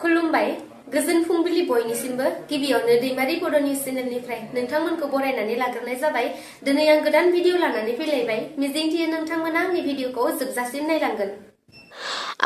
खुलुमबाय गोजोन फुंबिलि बयनिसिमबो गिबियावनो दैमारि बड' निउस चेनेलनिफ्राय नोंथांमोनखौ बरायनानै लाग्रोनाय जाबाय। दिनै आं गोदान भिडिअ लानानै फैलायबाय। मिजिंथियो नोंथांमोना आंनि भिडिअखौ जोबजासिम नायलांगोन।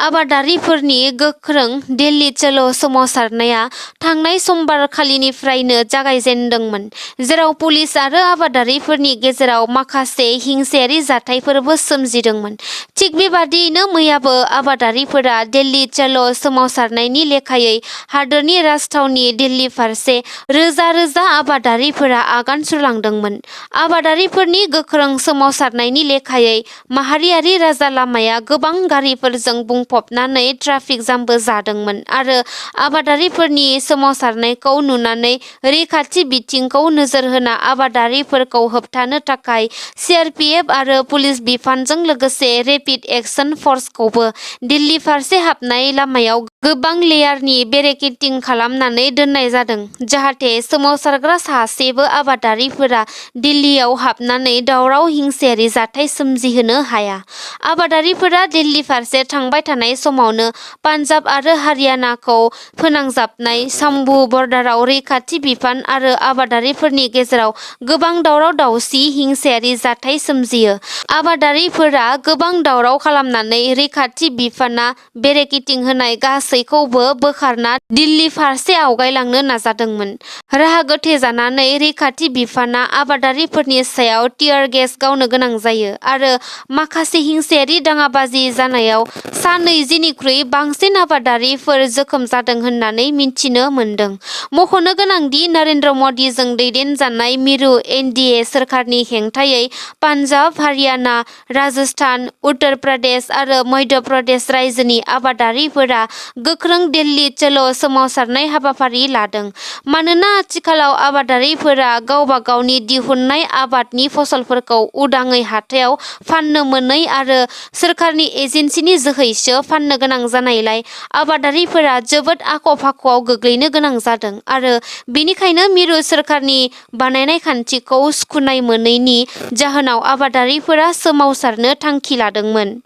आबादारिफोरनि गोख्रों दिल्ली चलो सोमावसारनाया थांनाय समबारखालिनिफ्रायनो जागायजेन्दोंमोन, जेराव पुलिस आरो आबादारिफोरनि गेजेराव माखासे हिंसायारि जाथायफोरबो सोमजिदोंमोन। थिग बेबादियैनो मैयाबो आबादारिफोरा दिल्ली चलो सोमावसारनायनि लेखायै हादोरनि राजथावनि दिल्ली फारसे रोजा रोजा आबादारिफोरा आगान सुरलांदोंमोन। आबादारिफोरनि गोख्रों सोमावसारनायनि लेखायै माहारियारि राजा लामाया गोबां गारिफोरजों बुंफबनानै ट्राफिक जामबो जादोंमोन आरो आबादारिफोरनि सोमावसारनायखौ नुनानै रैखाथि बिथिंखौ नोजोर होना आबादारिफोरखौ होबथानो थाखाय सीआरपीएफ आरो पुलिस बिफानजों लोगोसे रेपिड एक्शन फर्सखौबो दिल्ली फारसे हाबनाय लामायाव गोबां लेयारनि बेरिकेडिं खालामनानै दोननाय जादों, जाहाथे सोमावसारग्रा सासेबो आबादारिफोरा दिल्लीयाव हाबनानै दावराव हिंसायारि जाथाय सोमजिहोनो हाया। आबादारिफोरा दिल्ली फारसे थांबाय थानाय समावनो पान्जाब आरो हारियानाखौ फोनांजाबनाय शम्भु बर्डाराव रैखाथि बिफान आरो आबादारिफोरनि गेजेराव गोबां दावराव-दावसि हिंसायारि जाथाय सोमजियो। आबादारिफोरा गोबां दावराव खालामनानै रैखाथि बिफाना बेरिकेडिं होनाय गासैखौबो बोखारना दिल्ली फारसे आवगायलांनो नाजादोंमोन। राहा गोथे जानानै रैखाथि बिफाना आबादारिफोरनि सायाव टियार गेस गावनो गोनां जायो आरो माखासे हिंसायारि दाङाबाजि जानायाव सा 20निख्रुइ बांसिन आबादारिफोर जोखोम जादों होननानै मिन्थिनो मोन्दों। मख'नो गोनांदि नरेन्द्र मदिजों दैदेनजानाय मिरु एनडीए सोरखारनि हेंथायै पान्जाब, हारियाना, राजस्थान, उत्तर प्रदेश आरो मध्य प्रदेश रायजोनि आबादारिफोरा गोख्रों दिल्ली चलो सोमावसारनाय हाबाफारि लादों, मानोना आथिखालाव आबादारिफोरा गावबा गावनि दिहुननाय आबादनि फसलफोरखौ उदाङै हाथायाव फाननो मोनै आरो सोरखारनि एजेन्सिनि जोहैसो फाननो गोनां जानायलाय आबादारिफोरा जोबोद आख'-फाख'आव गोग्लैनो गोनां जादों आरो बेनिखायनो मिरु सोरखारनि बानायनाय खान्थिखौ सुखुनाय मोनैनि जाहोनाव आबादारिफोरा सोमावसारनो थांखि लादोंमोन।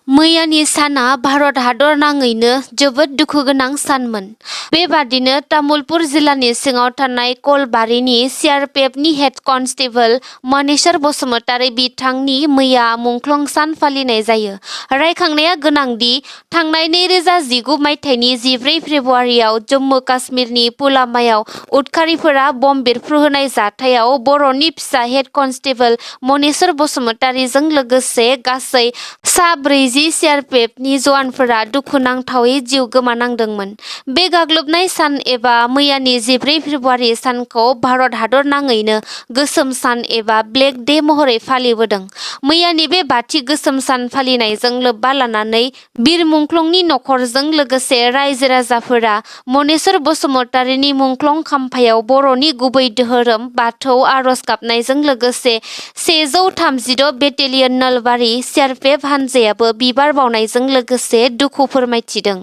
मैयानि साना भारत हादर नाङैनो जोबोद दुखुगोनां सानमोन। बेबादिनो तामुलपुर जिल्लानि सिङाव थानाय कलबारिनि सीआरपीएफनि हेड कनस्टेबल मनेश्वर बसुमतारी बिथांनि मैया मुंख्लं सान फालिनाय जायो। रायखांनाया गोनांदि थांनाय 2019 मायथाइनि 14 फेब्रुवारियाव जम्मु काश्मीरनि पुलवामायाव उदखारिफोरा बम बेरफ्रुहोनाय जाथायाव बर'नि फिसा हेड कनस्टेबल मनेश्वर बसुमतारीजों लोगोसे गासै सा 40 सीआरपीएफनि जवानफोरा दुखुनांथावै जिउ गोमानांदोंमोन। बे गाग्लोबनाय सान एबा मैयानि 14 फेब्रुवारि सानखौ भारत हादर नाङैनो गोसोम सान एबा ब्लेक डे महरै फालिबोदों। मैयानि बे बाथि गोसोम सान फालिनायजों लोब्बा लानानै बिर मुंख्लंनि नखरजों लोगोसे रायजो राजाफोरा मनेश्वर बसुमतारीनि मुंख्लं खाम्फायाव बर'नि गुबै धोरोम बाथौ आरज गाबनायजों लोगोसे 136 बेटेलियन नलबारि सीआरपीएफ हानजायाबो बिबार बावनायजों लोगोसे दुखु फोरमायथिदों।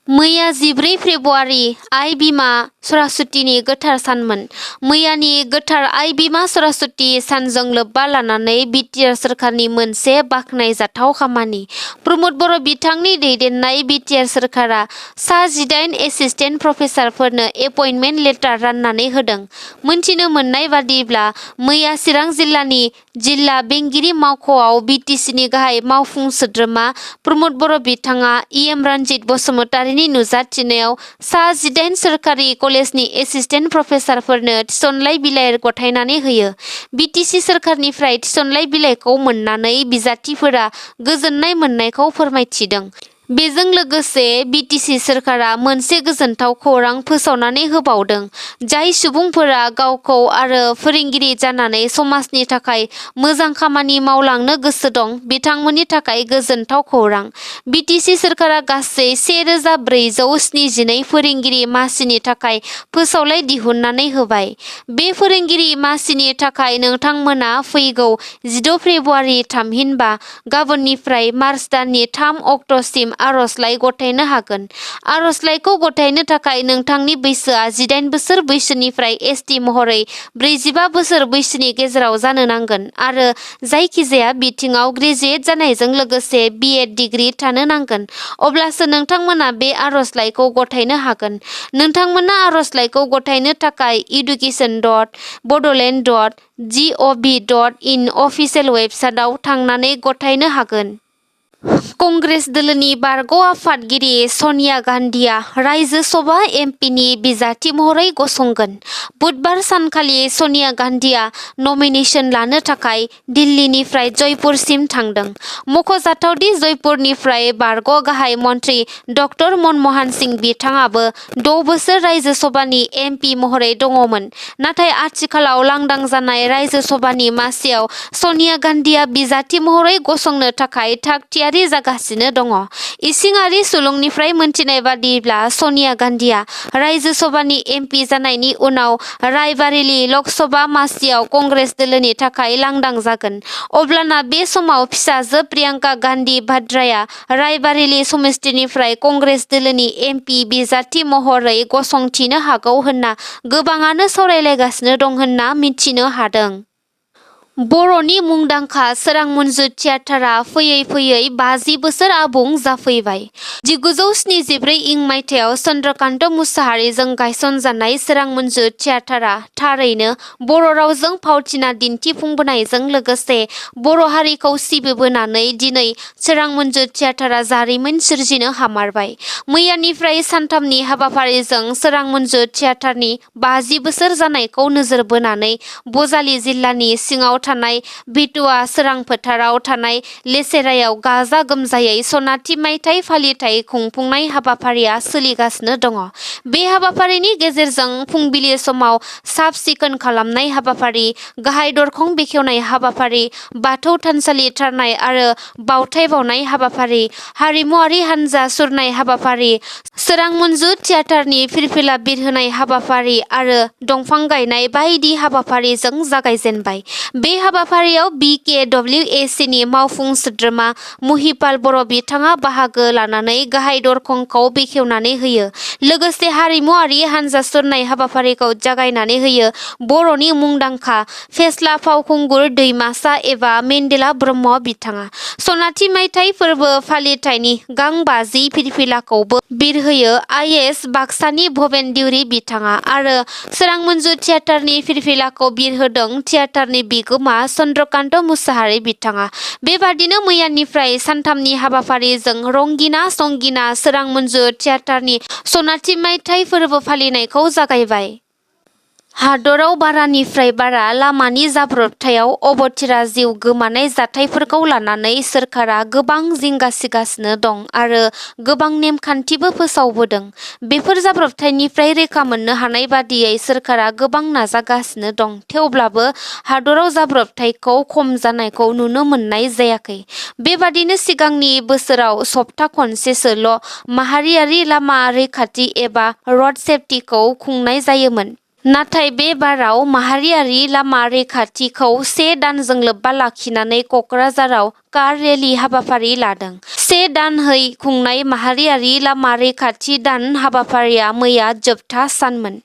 मैया 14 फेब्रुवारि आइ बिमा सरास्वतीनि गोथार सानमोन। मैयानि गोथार आइ बिमा सरास्वती सानजों लोब्बा लानानै BTR सोरखारनि मोनसे बाख्नायजाथाव खामानि। प्रमद बर' बिथांनि दैदेननाय BTR सोरखारा सा 18 एसिस्टेन्ट प्रफेसारफोरनो एपइन्टमेन्ट लेटार राननानै होदों। मोनथिनो मोननाय बादिब्ला मैया चिरां जिल्लानि जिल्ला बेंगिरि मावख'आव BTCनि गाहाय मावफुं सोद्रोमा प्रमद बर' बिथाङा EM रन्जित बसुमतारीनि नुजाथिनायाव सा 18 सोरखारि कलेजनि एसिस्टेन्ट प्रफेसारफोरनो थिसनलाइ बिलाइ गथायनानै होयो। BTC सोरखारनिफ्राय थिसनलाइ बिलाइखौ मोननानै बिजाथिफोरा गोजोननाय मोननायखौ फोरमायथिदों। बेजों लोगोसे BTC सोरखारा मोनसे गोजोनथाव खौरां फोसावनानै होबावदों। जाय सुबुंफोरा गावखौ आरो फोरोंगिरि जानानै समाजनि थाखाय मोजां खामानि मावलांनो गोसो दं, बिथांमोननि थाखाय गोजोनथाव खौरां। BTC सोरखारा गासै 1472 फोरोंगिरि मासिनि थाखाय फोसावलाइ दिहुननानै होबाय। बे फोरोंगिरि मासिनि थाखाय नोंथांमोना फैगौ 16 फेब्रुवारि थामहिनबा गाबोननिफ्राय मार्च दाननि 3 अक्ट'सिम आर'जलाइ गथायनो हागोन। आर'जलाइखौ गथायनो थाखाय नोंथांनि बैसोआ 18 बोसोर बैसोनिफ्राय एसटि महरै 45 बोसोर बैसोनि गेजेराव जानो नांगोन आरो जायखिजाया बिथिङाव ग्रेजुवेट जानायजों लोगोसे BEd डिग्री थानो नांगोन। अब्लासो नोंथांमोना बे आर'जलाइखौ गथायनो हागोन। नोंथांमोना आर'जलाइखौ गथायनो थाखाय education.bodoland.gov.in अफिसियेल वेबसाइटआव थांनानै गथायनो हागोन। कंग्रेस दोलोनि बारग' आफादगिरि सनिया गान्धीआ रायजो सभा एमपिनि बिजाथि महरै गसंगोन। बुधबार सानखालि सनिया गान्धीआ नमिनेशन लानो थाखाय दिल्लीनिफ्राय जयपुरसिम थांदों। मख'जाथावदि जयपुरनिफ्राय बारग' गाहाय मन्त्रि डक्टर मनमोहन सिंह बिथाङाबो 6 बोसोर रायजो सभानि एमपि महरै दङमोन। नाथाय आथिखालाव लांदां जानाय रायजो सभानि मासियाव सनिया गान्धीआ बिजाथि महरै गसंनो थाखाय थाग-थियारि जागासिनो दङ। इसिङारि सुलुंनिफ्राय मोनथिनाय बादिब्ला सनिया गान्धीआ रायजो सभानि एमपि जानायनि उनाव रायबारेली लकसभा मासियाव कंग्रेस दोलोनि थाखाय लांदां जागोन। अब्लाना बे समाव फिसाजो प्रियंका गान्धी भाद्राया रायबारेली समष्टिनिफ्राय कंग्रेस दोलोनि एमपि बिजाथि महरै गसंथिनो हागौ होनना गोबाङानो सावरायलायगासिनो दं होनना मिथिनो हादों। बर'नि मुंदांखा सोरां मन्जु थियेटारआ फैयै फैयै 50 बोसोर आबुं जाफैबाय। 1974 इं मायथाइयाव चन्द्रकान्त मुसाहारिजों गायसनजानाय सोरां मन्जु थियेटारआ थारैनो बर' रावजों फावथिना दिन्थिफुंबोनायजों लोगोसे बर' हारिखौ सिबिबोनानै दिनै सोरां मन्जु थियेटारआ जारिमिन सोरजिनो हामारबाय। मैयानिफ्राय सानथामनि हाबाफारिजों सोरां मन्जु थियेटारनि 50 बोसोर जानायखौ नोजोर बोनानै बजालि जिल्लानि सिङाव थानाय बिटुवा सोरां फोथाराव थानाय लेसेरायाव गाजा-गोमजायै सनाथि मायथाइ फालिथाय खुंफुंनाय हाबाफारिया सोलिगासिनो दङ। बे हाबाफारिनि गेजेरजों फुंबिलि समाव साफ-सिखोन खालामनाय हाबाफारि, गाहाय दरखं बेखेवनाय हाबाफारि, बाथौ थानसालि थारनाय आरो बावथाय बावनाय हाबाफारि, हारिमुआरि हानजा सुरनाय हाबाफारि, सोरां मन्जु थियेटारनि फिरफिला बिरहोनाय हाबाफारि आरो दंफां गायनाय बायदि हाबाफारिजों जागायजेनबाय। बे हाबाफारियाव BKWACनि मावफुं सोद्रोमा महिपाल बर' बिथाङा बाहागो लानानै गाहाय दरखंखौ बेखेवनानै होयो। लोगोसे हारिमुआरि हानजा सुरनाय हाबाफारिखौ जागायनानै होयो बर'नि मुंदांखा फेस्ला फावखुंगुर दैमासा एबा मेन्देला ब्रह्म बिथाङा। सनाथि मायथाइ फोरबो फालिथायनि गां-50 फिरफिलाखौबो बिरहोयो IAS बाक्सानि भबेन दिउरि बिथाङा आरो सोरां मन्जु थियेटारनि फिरफिलाखौ बिरहोदों थियेटारनि बिगोमा चन्द्रकान्त मुसाहारि बिथाङा। बेबादिनो मैयानिफ्राय सानथामनि हाबाफारिजों रंगिना-संगिना सोरां मन्जु थियेटारनि सनाथि मायथाइ फोरबो फालिनायखौ जागायबाय। हादराव बारानिफ्राय बारा लामानि जाब्रबथायाव अबथिरा जिउ गोमानाय जाथायफोरखौ लानानै सोरखारा गोबां जिंगासिगासिनो दं आरो गोबां नेमखान्थिबो फोसावबोदों। बेफोर जाब्रबथायनिफ्राय रैखा मोननो हानाय बादियै सोरखारा गोबां नाजागासिनो दं। थेवब्लाबो हादराव जाब्रबथायखौ खम जानायखौ नुनो मोननाय जायाखै। बेबादिनो सिगांनि बोसोराव सप्ता खनसेसोल' माहारियारि लामा रैखाथि एबा रड सेफटिखौ खुंनाय जायोमोन। नाथाय बे बाराव माहारियारि लामा रैखाथिखौ 1 दानजों लोब्बा लाखिनानै क'क्राझाराव कार रेली हाबाफारि लादों। 1 दानहै खुंनाय माहारियारि लामा रैखाथि दान हाबाफारिया मैया जोबथा सानमोन।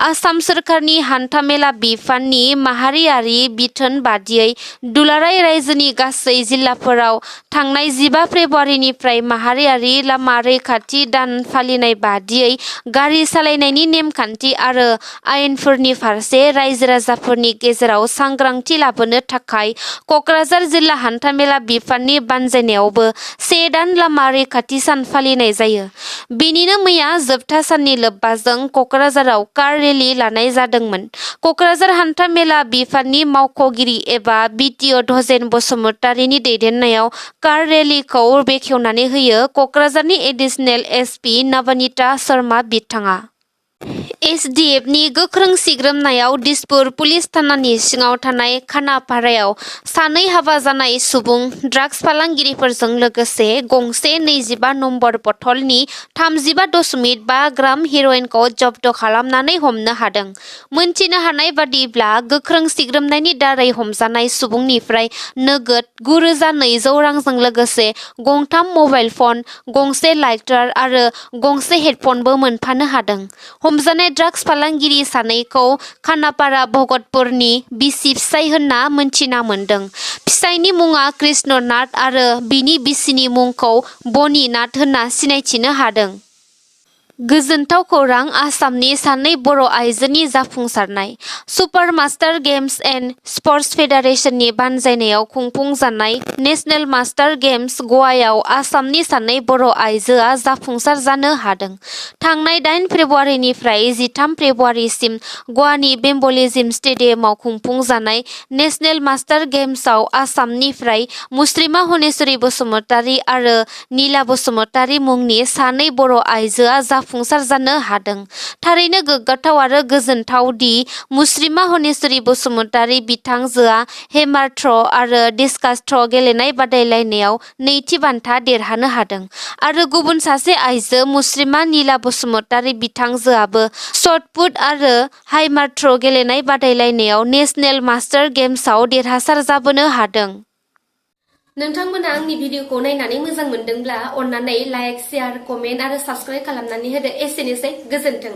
आसाम सोरखारनि हान्था-मेला बिफाननि माहारियारि बिथोन बादियै दुलाराय रायजोनि गासै जिल्लाफोराव थांनाय 15 फेब्रुवारिनिफ्राय माहारियारि लामा रैखाथि दान फालिनाय बादियै गारि सालायनायनि नेमखान्थि आरो आयेनफोरनि फारसे रायजो-राजाफोरनि गेजेराव सांग्रांथि लाबोनो थाखाय क'क्राझार जिल्ला हान्था-मेला बिफाननि बानजायनायावबो 1 दान लामा रैखाथि सान फालिनाय जायो। बेनिनो मैया जोबथा साननि लोब्बाजों क'क्राझाराव कार रेली लानाय जादोंमोन। क'क्राझार हान्था-मेला बिफाननि मावख'गिरि एबा BTO धजेन बसुमतारिनि दैदेननायाव कार रेलीखौ बेखेवनानै होयो क'क्राझारनि एडिसनेल SP नबनीता शर्मा बिथाङा। SDFनि गोख्रों सिग्रोमनायाव दिसपुर पुलिस थानानि सिङाव थानाय खानापारायाव सानै हाबा जानाय सुबुं ड्राग्स फालांगिरिफोरजों लोगोसे गंसे 25 नम्बर बथलनि 35.5 ग्राम हेर'इनखौ जब्द खालामनानै हमनो हादों। मोनथिनो हानाय बादिब्ला गोख्रों सिग्रोमनायनि दारै हमजानाय सुबुंनिफ्राय नोगोद 9,200 रांजों लोगोसे गंथाम मबाइल फन, गंसे लाइटार आरो गंसे हेडफनबो मोनफानो हादों। हमजानाय ड्राग्स फालांगिरि सानैखौ खानापारा भगतपुरनि बिसि फिसाय होनना मोनथिना मोनदों। फिसायनि मुङा कृष्ण नाथ आरो बिनि बिसिनि मुंखौ बनि नाथ होनना सिनायथिनो हादों। गोजोनथाव खौरां आसामनि सानै बर' आइजोनि जाफुंसारनाय। Super master games and sports फेडारेशननि बानजायनायाव खुंफुंजानाय नेशनेल मास्टार गेम्स गवायाव आसामनि सानै बर' आइजोआ जाफुंसार जानो हादों। थांनाय 8 फेब्रुवारिनिफ्राय 13 फेब्रुवारिसिम गवानि बेम्बली जिम स्टेडियामाव खुंफुंजानाय नेशनेल मास्टार गेम्सआव आसामनिफ्राय मुस्रिमा हनेश्वरी बसुमतारी आरो नीला बसुमतारी मुंनि सानै बर' आइजोआ जाफुंसार जानो हादों। थारैनो गोग्गाथाव आरो गोजोनथाव दि मुस्रिमा हनेश्वरी बसुमतारी बिथांजोआ हेमार थ्र' आरो डिस्कास थ्र' गेलेनाय बादायलायनायाव नैथि बान्था देरहानो हादों आरो गुबुन सासे आइजो मुस्रिमा नीला बसुमतारी बिथांजोआबो शट पुट आरो हाइमार थ्र' गेलेनाय बादायलायनायाव नेशनेल मास्टार गेम्सआव देरहासार जाबोनो हादों। नोंथांमोना आंनि भिडिअखौ नायनानै मोजां मोनदोंब्ला अन्नानै लाइक, शेयार, कमेन्ट आरो साबस्क्राइब खालामनानै होदो। एसेनोसै, गोजोन्थों।